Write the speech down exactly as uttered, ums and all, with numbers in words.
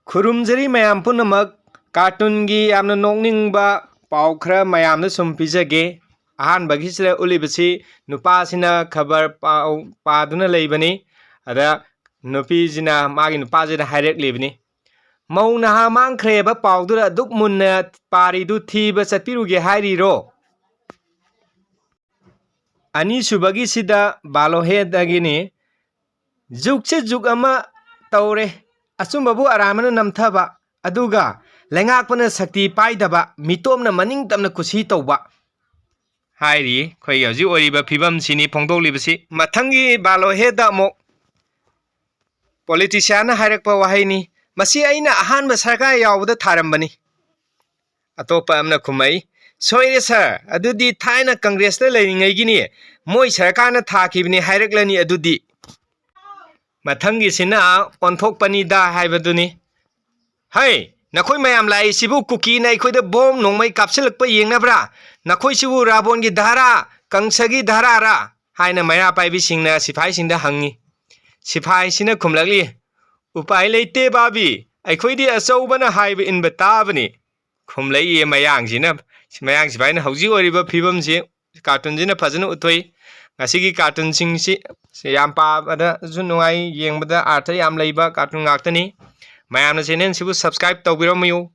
ꯈꯨꯔꯨꯝꯖꯔꯤ ꯃꯌꯥꯝ ꯄꯨꯝꯅꯃꯛ꯫ ꯀꯥꯔꯇꯨꯟꯒꯤ ꯌꯥꯝꯅ ꯅꯣꯛꯅꯤꯡꯕ ꯄꯥꯎ ꯈꯔ ꯃꯌꯥꯝꯗ ꯁꯨꯝ ꯄꯤꯖꯒꯦ꯫ ꯑꯍꯥꯟꯕꯒꯤꯁꯤꯗ ꯎꯠꯂꯤꯕꯁꯤ ꯅꯨꯄꯥꯁꯤꯅ ꯈꯕꯔ ꯄꯥꯎ ꯄꯥꯗꯨꯅ ꯂꯩꯕꯅꯤ꯫ ꯑꯗ ꯅꯨꯄꯤꯁꯤꯅ ꯃꯥꯒꯤ ꯅꯨꯄꯥꯁꯤꯗ ꯍꯥꯏꯔꯛꯂꯤꯕꯅꯤ, "ꯃꯧ ꯅꯍꯥ ꯃꯥꯡꯈ꯭ꯔꯦꯕ ꯄꯥꯎꯗꯨꯗ ꯑꯗꯨꯛ ꯃꯨꯟꯅ ꯄꯥꯔꯤꯗꯨ ꯊꯤꯕ ꯆꯠꯄꯤꯔꯨꯒꯦ ꯍꯥꯏꯔꯤꯔꯣ?" ꯑꯅꯤꯁꯨꯕꯒꯤꯁꯤꯗ ꯕꯥꯂꯣꯍꯦꯗꯒꯤꯅꯤ꯫ "ꯖꯨꯛꯁꯦ ꯖꯨꯛ ꯑꯃ ꯇꯧꯔꯦ, ꯑꯆꯨꯝꯕꯕꯨ ꯑꯔꯥꯟꯕꯅ ꯅꯝꯊꯕ, ꯑꯗꯨꯒ ꯂꯩꯉꯥꯛꯄꯅ ꯁꯛꯇꯤ ꯄꯥꯏꯗꯕ, ꯃꯤꯇꯣꯞꯅ ꯃꯅꯤꯡ ꯇꯝꯅ ꯀꯨꯁꯤ ꯇꯧꯕ" ꯍꯥꯏꯔꯤ꯫ ꯑꯩꯈꯣꯏꯒꯤ ꯍꯧꯖꯤꯛ ꯑꯣꯏꯔꯤꯕ ꯐꯤꯕꯝꯁꯤꯅꯤ ꯐꯣꯡꯗꯣꯛꯂꯤꯕꯁꯤ꯫ ꯃꯊꯪꯒꯤ ꯕꯥꯂꯣꯍꯦꯗ ꯑꯃꯨꯛ ꯄꯣꯂꯤꯇꯤꯁꯤꯌꯥꯟꯅ ꯍꯥꯏꯔꯛꯄ ꯋꯥꯍꯩꯅꯤ꯫ "ꯃꯁꯤ ꯑꯩꯅ ꯑꯍꯥꯟꯕ ꯁꯔꯀꯥꯔ ꯌꯥꯎꯕꯗ ꯊꯥꯔꯝꯕꯅꯤ"꯫ ꯑꯇꯣꯞꯄ ꯑꯃꯅ ꯈꯨꯝꯃꯛꯏ, "ꯁꯣꯏꯔꯦ ꯁꯥꯔ, ꯑꯗꯨꯗꯤ ꯊꯥꯏꯅ ꯀꯪꯒ꯭ꯔꯦꯁꯇ ꯂꯩꯔꯤꯉꯩꯒꯤꯅꯤ, ꯃꯣꯏ ꯁꯔꯀꯥꯔꯅ ꯊꯥꯈꯤꯕꯅꯤ ꯍꯥꯏꯔꯛꯂꯅꯤ ꯑꯗꯨꯗꯤ"꯫ ꯃꯊꯪꯒꯤꯁꯤꯅ ꯑꯣꯟꯊꯣꯛꯄꯅꯤꯗ ꯍꯥꯏꯕꯗꯨꯅꯤ꯫ "ꯍꯩ, ꯅꯈꯣꯏ ꯃꯌꯥꯝ ꯂꯥꯛꯏꯁꯤꯕꯨ ꯀꯨꯀꯤꯅ ꯑꯩꯈꯣꯏꯗ ꯕꯣꯝ ꯅꯣꯡꯃꯩ ꯀꯥꯞꯁꯤꯜꯂꯛꯄ ꯌꯦꯡꯅꯕ꯭ꯔꯥ? ꯅꯈꯣꯏꯁꯤꯕꯨ ꯔꯥꯕꯣꯟꯒꯤ ꯙꯔꯥ, ꯀꯪꯁꯒꯤ ꯙꯔꯥꯔꯥ?" ꯍꯥꯏꯅ ꯃꯩꯔꯥ ꯄꯥꯏꯕꯤꯁꯤꯡꯅ ꯁꯤꯐꯥꯏꯁꯤꯡꯗ ꯍꯪꯉꯤ꯫ ꯁꯤꯐꯥꯏꯁꯤꯅ ꯈꯨꯝꯂꯛꯂꯤ, "ꯎꯄꯥꯏ ꯂꯩꯇꯦ ꯕꯥꯕꯤ, ꯑꯩꯈꯣꯏꯗꯤ ꯑꯆꯧꯕꯅ ꯍꯥꯏꯕ ꯏꯟꯕ ꯇꯥꯕꯅꯤ"꯫ ꯈꯨꯝꯂꯛꯏꯌꯦ ꯃꯌꯥꯡꯁꯤꯅ꯫ ꯃꯌꯥꯡ ꯁꯤꯐꯥꯏꯅ ꯍꯧꯖꯤꯛ ꯑꯣꯏꯔꯤꯕ ꯐꯤꯕꯝꯁꯤ ꯀꯥꯔꯇꯨꯟꯁꯤꯅ ꯐꯖꯅ ꯎꯠꯊꯣꯛꯏ꯫ ꯉꯁꯤꯒꯤ ꯀꯥꯔꯇꯨꯟꯁꯤꯡꯁꯤ ꯌꯥꯝ ꯄꯥꯕꯗꯁꯨ ꯅꯨꯡꯉꯥꯏ, ꯌꯦꯡꯕꯗ ꯑꯥꯔꯊ ꯌꯥꯝ ꯂꯩꯕ ꯀꯥꯔꯇꯨꯟ ꯉꯥꯛꯇꯅꯤ꯫ ꯃꯌꯥꯝꯅ ꯆꯦꯅꯦꯜꯁꯤꯕꯨ ꯁꯕꯁꯀ꯭ꯔꯥꯏꯕ ꯇꯧꯕꯤꯔꯝꯃꯨ꯫